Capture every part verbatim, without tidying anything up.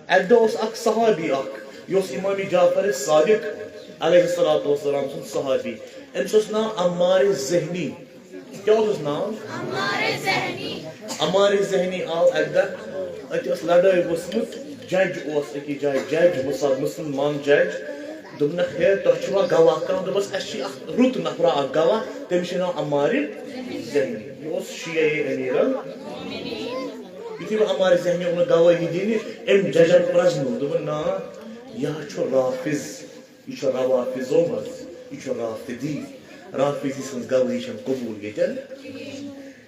اَکہِ دۄہ اوس اَکھ صحابی اَکھ، یہِ اوس امام جعفر صادق علیہ الصلوۃ والسلام سُنٛد صحابی۔ أمِس اوس ناو عمار ذہنی۔ کیٛاہ اوسُس ناو؟ عمار ذہنی۔ عمار ذہنی آو اَکہِ دۄہ، اَتہِ ٲس لڑٲے ؤژھمٕژ، جج اوس أکِس جایہِ، جج مُسل-، مُسلمان جج۔ دوٚپنَکھ، "ہے، تۄہہِ چھُوا گواہ کانٛہہ؟" دوٚپُس، "اَسہِ چھِ اَکھ رُت نفرا اَکھ گواہ، تٔمِس چھُ ناو عمار ذہنی۔" یہِ اوس شیعہ امیر ال-، یُتھُے وۄنۍ عمار ذہنی اوٚن گواہی دِنہِ، أمۍ ججن پرٛزنوو، دوٚپُن، "نا، یہِ حظ چھُ رافض، یہِ چھُ روافضو منٛز، یہِ چھُ رافضی، رافضی سٕنٛز گواہی چھَنہٕ قبوٗل ییٚتٮ۪ن۔"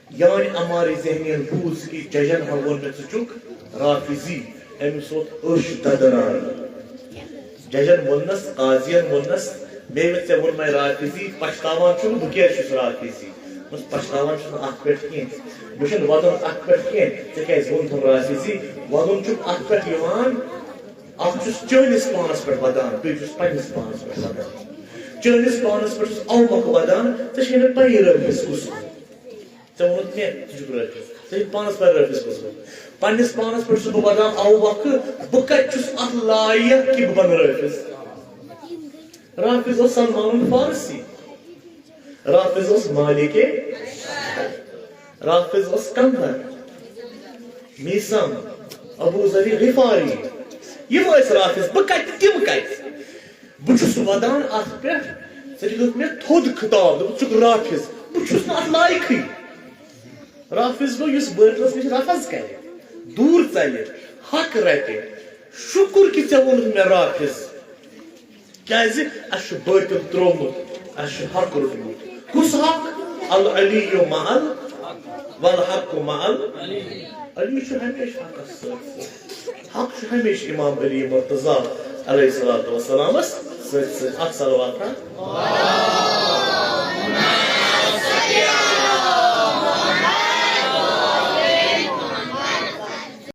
یعنی عمار ذہنی یَن بوٗز کہِ ججن ہا ووٚن مےٚ، "ژٕ چھُکھ رافضی"، أمِس ووت أچھ دَدران۔ ججن ووٚننَس، قاضین ووٚننَس، "مےٚ ییٚلہِ ژےٚ ووٚنمَے رافضی، پَشتاوان چھُکھ، بہٕ کیٛازِ چھُس رافضی؟" دوٚپمَس، "پَشتاوان چھُس نہٕ اَتھ پٮ۪ٹھ کینٛہہ، مےٚ چھُنہٕ وَدُن اَتھ پٮ۪ٹھ کینٛہہ، ژےٚ کیٛازِ ووٚنتھَم رافضی؟ وَدُن چھُم اَتھ پٮ۪ٹھ یِوان، اَکھ چھُس چٲنِس پانَس پٮ۪ٹھ وَدان، بیٚیہِ چھُس پنٛنِس پانَس پٮ۪ٹھ وَدان۔ چٲنِس پانَس پٮ۪ٹھ چھُس اَوٕ مۄکھٕ وَدان، ژےٚ چھے نہٕ پَیی رٲفض کُس چھُ۔ ژےٚ ووٚنُتھ مےٚ، ژٕ چھُکھ رٲفض۔ ژےٚ چھُے پانَس پَے رٲفض کُس گوٚو۔ پنٛنِس پانَس پٮ۪ٹھ چھُس بہٕ وَدان اَوٕ مۄکھٕ، بہٕ کَتہِ چھُس اَتھ لایق کہِ بہٕ بَنہٕ رٲفض؟" رافض اوس سلمان فارسی، رافض اوس مالک، رافض اوس قمبر، میثم، ابو ذر غفاری، یِم ٲسۍ رافض۔ بہٕ کَتہِ، تِم کَتہِ؟ بہٕ چھُس وَدان اَتھ پٮ۪ٹھ، ژےٚ دِتُتھ مےٚ تھوٚد خطاب، دوٚپُتھ، "ژٕ چھُکھ رافض"، بہٕ چھُس نہٕ اَتھ لایقٕے۔ رافض گوٚو یُس بٲطلَس نِش رفض کَرِ، دوٗر ژَلہِ، حق رَٹہِ۔ شُکُر کہِ ژےٚ ووٚنُتھ مےٚ رافض، کیٛازِ اَسہِ چھُ بٲطِل ترٛوومُت، اَسہِ چھُ حق روٚٹمُت۔ کُس حق؟ العلی مع ال-، والحق مع ال-، علی چھُ ہمیشہِ حقَس سۭتۍ سۭتۍ۔ حق چھُ ہمیشہِ امام علی مرتضیٰ علیہ الصلوۃ والسلامَس سۭتۍ سۭتۍ۔ اَکھ صلوات ہا۔